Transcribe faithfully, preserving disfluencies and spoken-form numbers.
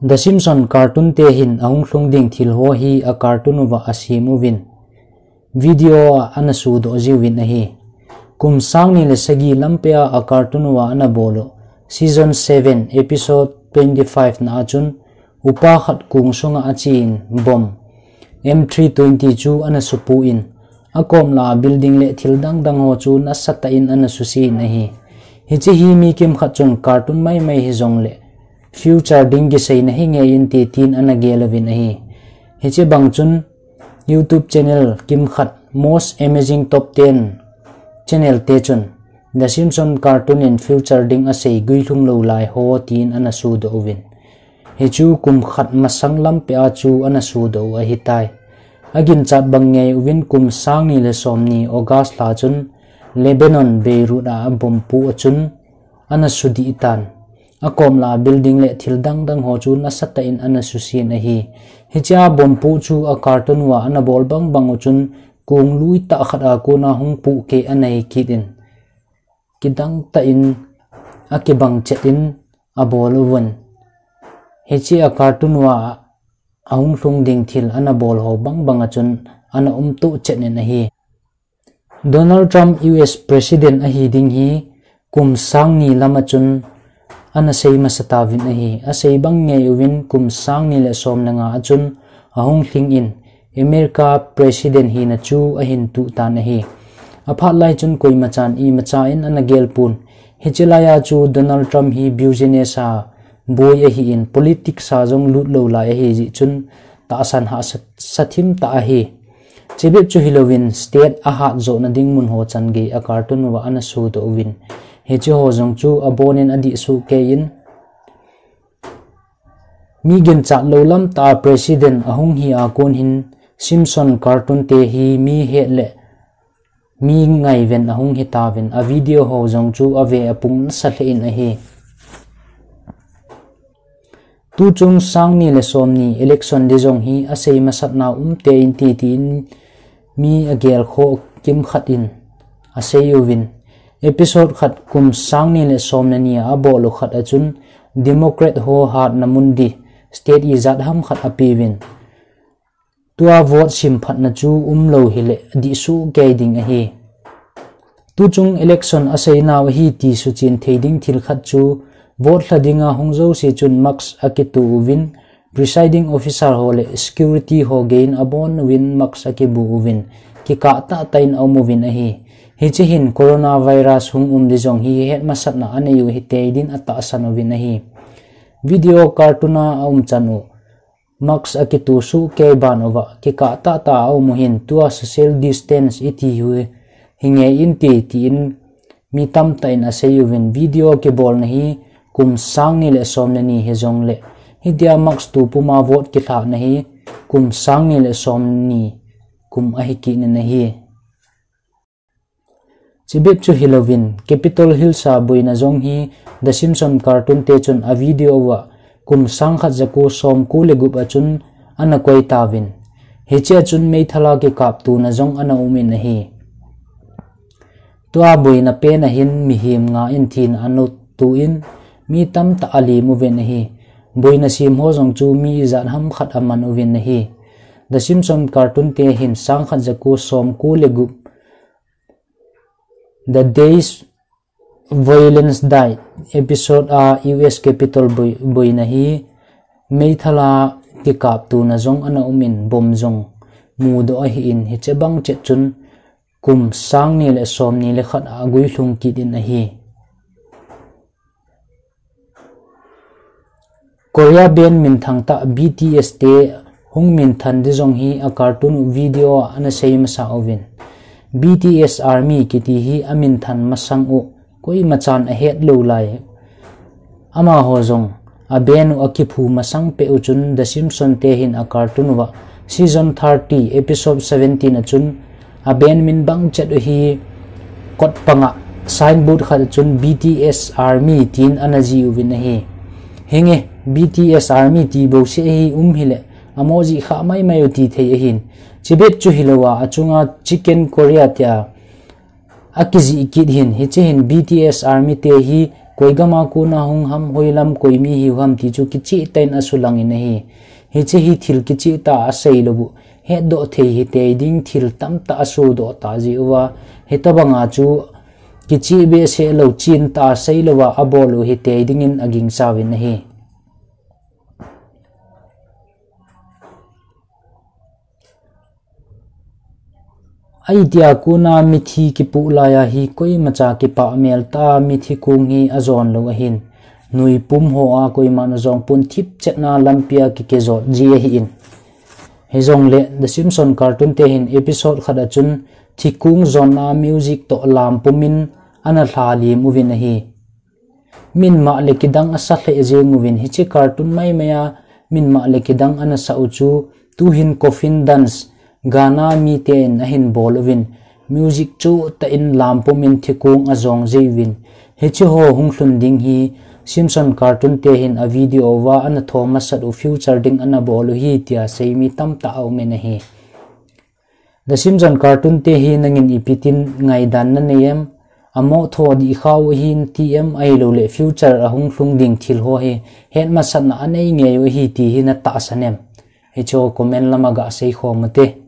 The Simpson cartoon te hin ahung lhung ding thil ho hi a cartoon uva asem uvin, video a ana sudoh jiuvin ahi. Kum sang ni le sagi lampia a cartoon uva ana bol u season seven episode twenty-five na a chun upa khat kong sunga achen bomb M three twenty chu ana supoh in, akom lah a building le thil dang dang ho chu nasatah in ana susen ahi. Hiche hi mi kimkhat chun cartoon maimai hijongle future ding kiseina hi ngei inte tin ana gel uvin ahi. Hiche bang chun YouTube channel kimkhat Most Amazing Top ten channel te chun The Simpson cartoon in future ding asei guilhung lou lai ho tin ana sudoh uvin. Hichu kum khat masang lampia chu ana sudoh u ahitai. Aginchat bang ngei uvin kum sang ni le som ni August lha chun Lebanon Beirut a bomb poh a chun ana sudih tan. Akom lah a building le thil dang dang ho chu nasatah in ana susen ahi. Hichea bomb poh chu a cartoon uva ana bol bang bang u chun kong lui tah khat a kona hung pohkeh anei kit in, kidang tah in akibang chet in abol uvin. Hiche a cartoon uva ahung lhung ding thil ana bol ho bang bang a chun ana umtoh chet in ahi. Donald Trump U S President ahi ding hi kum sang ni lam a chun ana sei masa tauvin ahi. Asei bang ngei uvin kum sang ni le som le nga a chun ahung lhing in America President hina chu ahin tuh tan ahi. Aphat lai chun koima chan imacha in ana gel pon. Hiche lai a chu Donald Trump hi business a boi ahi in politics a jong lut lou lai ahi jeh chun tahsan hahsa thim tah ahi. Chubep chu hilouvin state ahat johna ding mun ho chan gei a cartoon uva ana sudoh uvin. Hiche ho jong chu abon in adih soh kei in, mi ginchat lou lam tah a president ahung hi a kon hin Simpson cartoon te hi mi het le mi ngaiven ahung hi tauvin, a video ho jong chu ave apung nasa lheh in ahi. Tuchung sang ni le som ni election ding jong hi asei masat nau um tei inte tin mi agel kho kimkhat in asei uvin, episode khat kum sang ni le som le ni a abol u khat a chun Democrat ho hatna mun ding state ijat ham khat apeuvin. Tua vote simphatna chu umlou hile dih soh kei ding ahi. Tuchung election asei nau ahi ti suchen thei ding thil khat chu vote lha dinga hung jouse chun mask akito uvin, presiding officer ho le security ho gei in abon uvin mask akibu uvin, kikah tahtah in aum uvin ahi. Hiche hin coronavirus hung um ding jong hi het masatna anei u ahi tei din atahsan uvin ahi. Video cartoon a aum chan u mask akito soh kei ban uva kikah tahtah a aum u hin tua social distance iti u hi ngei inte tin mi tamtah in asei uvin, video kibolna hi kum sang ni le som le ni hijongle hitia mask to puma vote kilhahna hi kum sang ni le som ni kum ahi kit in ahi. Chubep chu hilouvin, Capitol Hill a boina jong hi The Simpson cartoon te chun a video uva kum sang khat jako som ko le gup a chun ana koi tauvin. Hiche a chun meithal a kikaptona jong ana um in ahi. Tua boina pen a hin mihem nga in thina anoto in mi tamtah alim uvin ahi. Boina sem ho jong chu mi ijat ham khat aman uvin ahi. The Simpson cartoon te hin sang khat jako som ko le gup The Days Violence Died episode a U S Capitol boi, boina hi meithal a kikaptona jong ana um in bomb jong mudoh ahi in hiche bang chet chun kum sang ni le som ni le khat a aguilhung kit in ahi. Korea band minthang tah B T S te hung minthan ding jong hi a cartoon video a ana sei masa uvin. B T S Army kiti hi aminthan masang u koima chan ahet lou lai. Amaho jong a band u akiphu masang peh u chun The Simpson te hin a cartoon uva season thirty episode seventeen a chun a band min bang chet u hi kot panga signboard khat a chun B T S Army tin ana jih uvin ahi. Hinge B T S Army ti bouseh hi um hile amo jih kha maimai u ti thei ahin. Chubep chu hilouva achunga Chicken Korea tia akijih kit hin, hiche hin B T S Army te hi Koi gam a kona hung ham, hoilam koi mi hiu ham ti chu kicheh tah in asulangin ahi. Hiche hi thil kicheh tah a asei lou u, hetdoh thei hitei ding thil tamtah asodoh tah jeh uva, hitobang a chu kicheh behseh lou, chentah a sei lou a abol u hitei dingin agingcha uvin ahi. Ahi tia kona mithi kipoh lai a hi koimacha kipah mel tah a mithi kong hi ajon lou ahin, nui pum ho a koiman ajong pon, thipchetna lampi a kikejot ji ahin. Hijongle The Simpson cartoon te hin episode khat a chun thikong jonna music toh lam pumin ana lha lim uvin ahi. Min mah le kidang asa lheh jeng uvin, hiche cartoon maimai a min mah le kidang ana sah u chu tuhin coffin dance, Ghana miten ahin bol uvin, music choh tah in lam pumin thikong ajong jeh uvin, hiche ho hung lhun ding hi Simpson cartoon te hin a video uva ana tho masat u, feature ding ana bol u hi tia sei mi tamtah aumin ahi. The Simpson cartoon te hi nangin ipi tin ngaidan nanei em? Amoh tho dih khau ahin ti em, ahilouleh future a hung lhung ding thil ho hi het masatna anei ngei u ahi ti hi natahsan em? Hiche ho comment lama gasei khom ute.